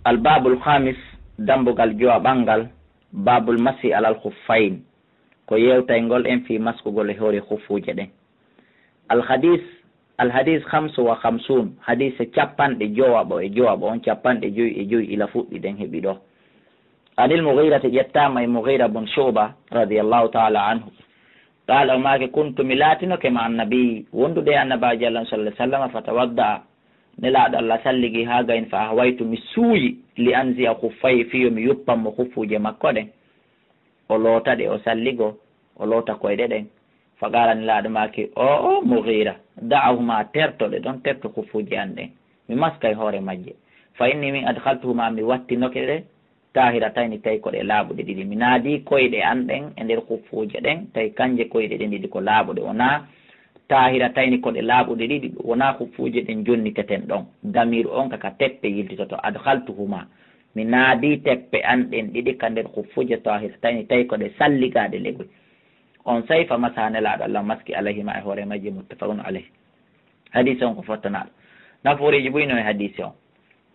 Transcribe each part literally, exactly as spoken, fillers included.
Al babul khamis, dambugal jowaɓangal, babul masi alal khuffayn, ko yewtaygol en fii maskugol e hoore khuffuuje ɗen. Al hadis, al hadis khamsu wa khamsun, hadise capanɗe jowaɓo e jowaɓo on, capanɗe jowi e jowi ila fuɗɗi ɗen heɓi ɗo. Anil Mughirati, ƴettaama e Mughira bun Shu'ba radiyallahu ta'ala anhu. Qala, o maaki, kuntu, mi laatinoke ma annabi, wondude e annabaajo Allah sallallahu alaihi wasallam, fatawadda'a, nelaaɗo Allah salligi haa gayn, fa ahwaytu, mi suuyi, li anzi'a khuffayhi, fii yo mi yuppan mo khuffuuje makko ɗen. O loota ɗe, o salligo, o loota koyɗe ɗen. Fa qala, nelaaɗo maaki, o, o Mughira, da'ahuma, terto ɗe ɗon, terto khuffuuje an ɗen. Mi maskay hoore majje. Fa inni min adkhaltuhuma, mi wattinoke ɗe, tahiratayni, tawi ko ɗe laaɓuɗe ɗiɗi. Mi naadi koyɗe an ɗen e nder khuffuuje ɗen, tawi kanje koyɗe ɗen ɗiɗi ko laaɓuɗe, wonaa tahiratayni, ko ɗe laaɓuɗe ɗiɗi, wonaa khuffuuje ɗen jonniteten ɗon. Damiru on ka, ka teppe yiltitoto, adkhaltuhuma. Mi naadi teppe an ɗen ɗiɗi ka nder khuffuuje tahiratayni, tawi ko ɗe salligaaɗe legoy. On say fa masaha, nelaaɗo Allah maski alayhima, e hoore majje, muttafaqun alayh. Hadise on ko fottanaaɗo. Naforeeji buy no e hadise on.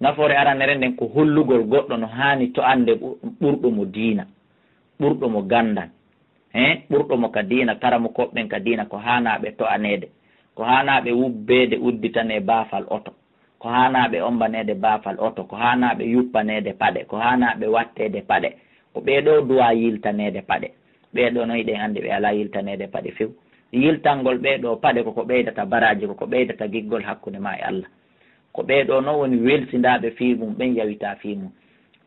Nafoore aranere nden ko hollugol goɗɗo no haani to'ande ɓu-, ɓurɗo mo diina, ɓurɗo mo ganndal, he, ɓurɗo mo ka diina, karamokooɓe ɓen ka diina, ko haanaa ɓe to'aneede, ko haanaa ɓe wubbeede, udditanee baafal oto, ko haanaa ɓe ombaneede baafal oto, ko haanaa ɓe yuppaneede paɗe, ko haanaa ɓe watteede paɗe, ko ɓee ɗoo duwaa yiltaneede paɗe. Ɓee ɗoo no hiɗen anndi ɓe alaa yiltaneede paɗe few. Yiltangol ɓee ɗoo paɗe ko ko ɓeydata baraaji, ko ko ɓeydata giggol hakkunde maa e Allah. Ko ɓee ɗoo non woni welsindaaɓe fii mum, ɓen yawitaa fii mum.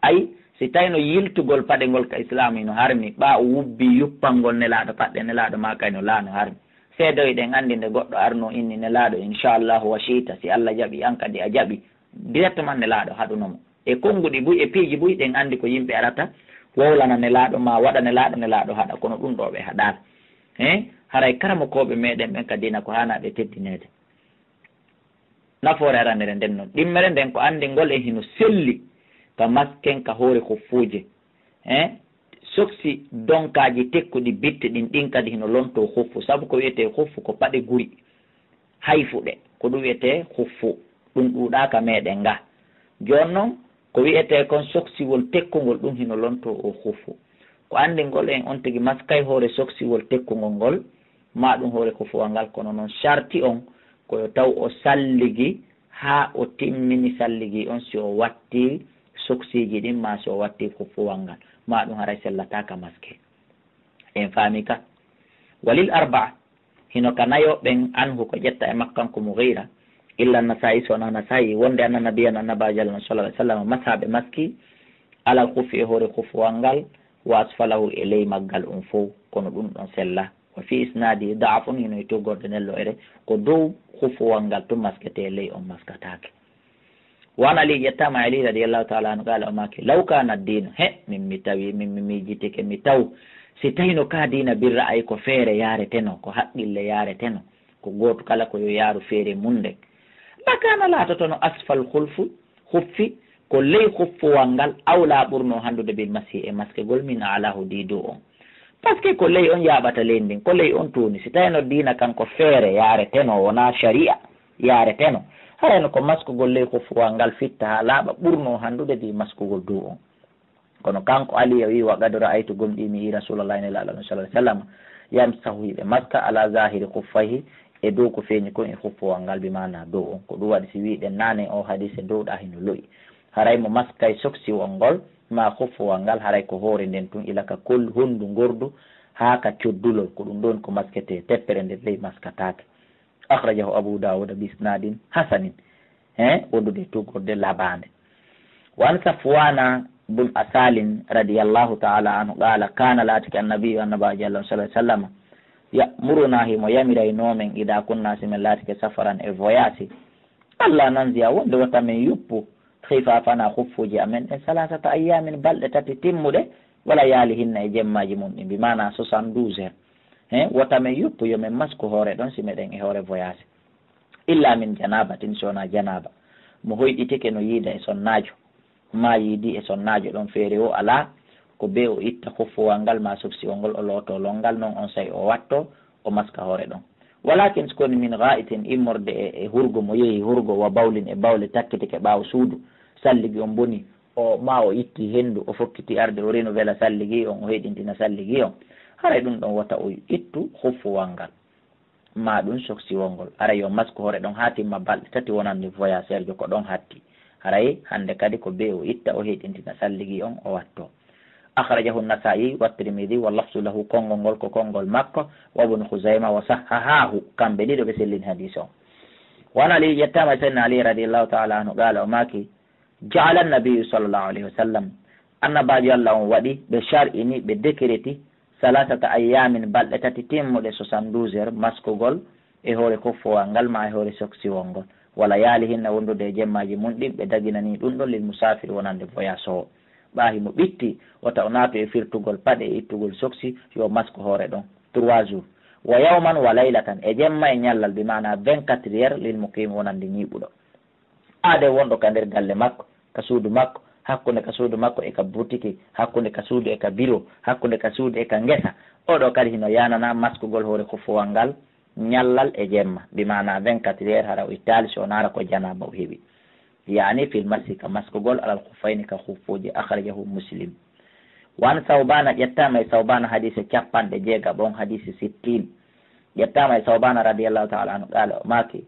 Ay, si tawii no yiltugol paɗe ngol ka Islaam hino harmi, ɓaa o wubbii yuppangol Nelaaɗo paɗe, Nelaaɗo maa kay no laa no harmi. Seedoy ɗen anndi nde goɗɗo arnoo inni Nelaaɗo, "Inchallahu wa shi'ta, si Allah jaɓi, an kadi a jaɓi." Directement Nelaaɗo haɗuno mo. E konnguɗi buy, e piiji buy, ɗen anndi ko yimɓe arata, wowlana Nelaaɗo, maa waɗa Nelaaɗo, Nelaaɗo haɗa, kono ɗum ɗoo ɓe haɗaali. He? Haray karamokooɓe meɗen ɓen ka diina ko haanaa ɓe teddineede. Nafoore aranere nden non. Ɗimmere nden ko anndingol en hino selli ka masken, ka hoore khuffuuje. He? Soksi donkaaji tekkuɗi bitte ɗin, ɗin kadi hino lontoo khuffu. Sabu ko wi'etee khuffu ko paɗe guri, hayfuɗe. Ko ɗum wi'etee khuffu. Ɗum ɗuuɗaa ka meɗen ga. Jooni non, ko wi'etee kon soksiwol tekkungol, ɗum hino lontoo o khuffu. Ko anndingol en on tigi maskay hoore soksiwol tekkungol ngol, maa ɗum hoore khuffuwal ngal, kono non sharti on ko yo taw o salligi haa o timmini salligi on, si o watti soksiiji ɗin, maa si o watti khuffuwal ngal, maa ɗum haray sellataa ka maske. En faami ka? Walil arba'a, hino ka nayo ɓen, anhu, ko ƴetta e makko kanko Mughira, illa Nasa'i, so wonaa Nasa'i, wonde anna nabiyana, annabaajo Allah sallallahu alaihi wasallam, masaha, ɓe maski, alal khuffi, e hoore khuffuwal ngal, wa asfalahu, e ley maggal on fow, kono ɗum ɗon sella. Wa fi isnadi da'fun, hino e tuggorde nden lo'ere, ko dow khuffuwal ngal tun masketee, ley on maskataake. Wa an Ali, ƴettaama Ali radiyallahu ta'ala anhu, qala, o maaki, law kana ad-dinu, he, min mi tawi, min mi miijitike, mi taw, si tawino ka diina birra ay ko feere yaareteno, ko haqqille yaareteno, ko gooto kala ko yo yaaru feere mun nden. Lakana, laatotono asfal khulfu, khuffi, ko ley khuffuwal ngal awla ɓurno handude bil masi e maskegol min alahu di dow on. Parce que ko ley on yaaɓata ley ndin, ko ley on tuuni. Si tawino diina kan ko feere yaareteno, wonaa shari'a yaareteno, harayno ko maskugol ley khuffuwal ngal fitta haa laaɓa ɓurno handude di maskugol dow on. Kono kanko Ali o wi'i, wa qad ra'aytu, gomɗii mi yi'i Rasulallahi, Nelaaɗo Allah sallallahu alaihi wasallam, yamsahu, hiɓe maska, ala zahiri khuffayhi, e dow ko feeñi kon e khuffuwal ngal, bi maana dow on. Ko ɗum waɗi si wi'ɗen naane o hadise dow ɗa hino lo'i. Haray mo maskay soksiwol ngol, maa khuffuwal ngal, haray ko hoore nden tun ila ka kol-, hondu ngordu haa ka coddulol, ko ɗum ɗon ko masketee, teppere nden ley maskataake. Akhrajahu Abu Dawud bi isnadin hasanin. He, wondude e tuggorde labaande. Wa an Safwana bun Asalin radiyallahu ta'ala anhu qala, kana, laatike, annabi, annabaajo Allah sallallahu alaihi wasallam, ya'muruna, himo yamiraynoo men, ida kunna, si men laatike, safaran, e voyage, alla nanzi'a, wonde wota men yuppu, khifafana, khuffuuji amen ɗen, salasata ayyamin, balɗe tati timmuɗe, wala yaali hinna e jemmaaji mum ɗin, bi maana soixante-douze heures. He, wota men yuppu, yo men masku hoore ɗon si meɗen e hoore voyage. Illa min janabatin, si wonaa janaba. Mo hoyɗitike no yiida e sonnaajo, maa yiidi e sonnaajo ɗon feere o alaa, ko bee o itta khuffuwal ngal maa soksiwol ngol, o looto lonngal non, on say o watto, o maska hoore ɗon. Walakin, si ko woni, min gha'itin, immorde e, e hurgo, mo yehi hurgo, wa bawlin, e bawle takkitike ɓaawo suudu, salligi on boni, o, ma o itti henndu, o fokkiti arde, o renouvela salligi on, o heyɗintina salligi on, haray ɗum ɗon wota o ittu huffuwal ngal, ma ɗum soksiwol ngol. Haray yo masku hoore ɗon haa timma balɗe tati wonande voyageur jo ko ɗon hatti. Haray hannde kadi ko bee o itta, o heyɗintina salligi on, o watto. Akhrajahu Nasa'i wa Tirmidhi wa lafzu lahu, konngol ngol ko konngol makko, wa Ibn Khuzayma wa sahhahahu, kamɓe ɗiɗo ɓe sellini hadiis on. Wa an Ali, yettaama e Sayyidina Ali radiyallahu ta'ala anhu, qaala, o maaki, Ja'ala Nabiyyu sallallahu alayhi wa sallam, Annabaajo Allah on waɗi, ɓe shar'ini, ɓe dekreti, salasata ayyaamin, balɗe tati timmuɗe, soixante-douze heures, maskugol e hoore koffowal ngal ma e hoore soksiwol ngol. Wa layaalihinna, wondude e jemmaaji mum ɗin, ɓe daginani ɗum ɗon lil musaafiri, wonande voyageur o. Ɓaa himo ɓitti, wota o naatu e firtugol paɗe e ittugol soksi, yo masku hoore ɗon trois jours. Wa yawman wa laylatan, e jemma e ñallal, bi maana vingt-quatre heures, lil muqiim, wonande ñiiɓuɗo. Aade wonɗo ka nder galle makko, ka suudu makko, hakkunde ka suudu makko e ka butiki, hakkunde ka suudu e ka biro, hakkunde ka suudu e ka ngesa. Oɗo kadi hino yaanana maskugol hoore koffowal ngal ñallal e jemma, bi maana vingt-quatre heures, hara o ittaali, si o naara ko janaaba o heɓi. Yaani fil masi, ka maskugol, alal khuffayni, ka khuffuuji. Akhrajahu Muslim. Wa an Sawbana, ƴettaama e Sawbana, hadiise capanɗe jeegaɓo on, hadiise sittin. Ƴettaama e Sawbana radiyallahu ta'ala anhu, qaala, o maaki,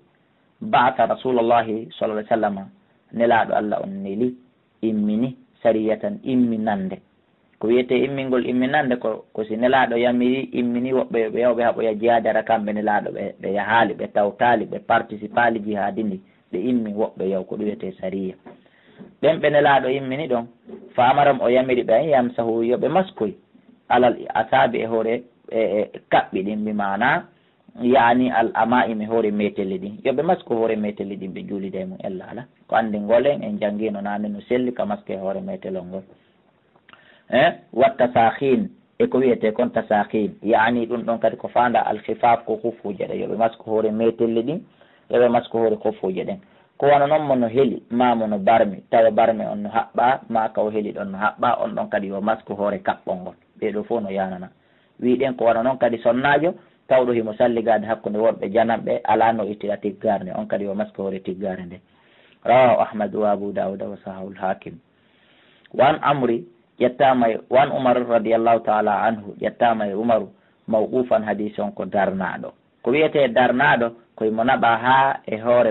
Ba'atha Rasulullahi sallallahu alaihi wasallam, Nelaaɗo Allah on neli, immini, sariyatan, imminande. Ko wiyetee immingol, imminande ko, ko si Nelaaɗo yamiri, immini woɓɓe yo ɓe yahu ɓe haɓoya jihaade, hara kamɓe Nelaaɗo ɓe, ɓe yahaali, ɓe tawtaali, ɓe participaali jihaadi ndi, ɓe immi woɓɓe yahu, ko ɗum wiyetee sariya. Ɓen ɓe Nelaaɗo immini ɗon, fa amaram, o yamiri ɓe, an yamsahu, yo ɓe maskuy, alal asaabi, e hoore, e, e kaɓɓi ɗin, bi maana, yaani al amaa'imi, hoore meetelli ɗin. Yo ɓe masku hoore meetelli ɗin, ɓe juulida e mum, ella ala. Ko anndingol en, en janngino naane no selli ka masku e hoore meetelol ngol. Eh, wa tasakhin, e ko wiyetee kon tasakhin. Yaani ɗum ɗon kadi ko faanda al khifaf, ko khuffuuje ɗe. Yo ɓe masku hoore meetelli ɗin, yo ɓe masku hoore khuffuuje ɗen. Ko wano non mo no heli, maa mo no barmi, tawa barmi on no haɓɓaa, maa ka o heli ɗon no haɓɓaa, on ɗon kadi yo masku hoore kaɓɓol ngol. Ɓee ɗoo fof no yaanana. Wiɗen ko wano non kadi sonnaajo, tawɗo himo salligaade hakkunde worɓe jananɓe, alaa no ittira tiggaare nde, on kadi yo masku hoore tiggaare nde. Rawahu Ahmad wa Abu Dawuda wa sahahul Hakim. Wa an Amri, ƴettaama e, wa an Umar radiyallahu ta'ala anhu, ƴettaama e Umaru, mawqufan, hadiis on ko darnaaɗo. Ko wiyetee darnaaɗo, ko himo naɓaa haa e hoore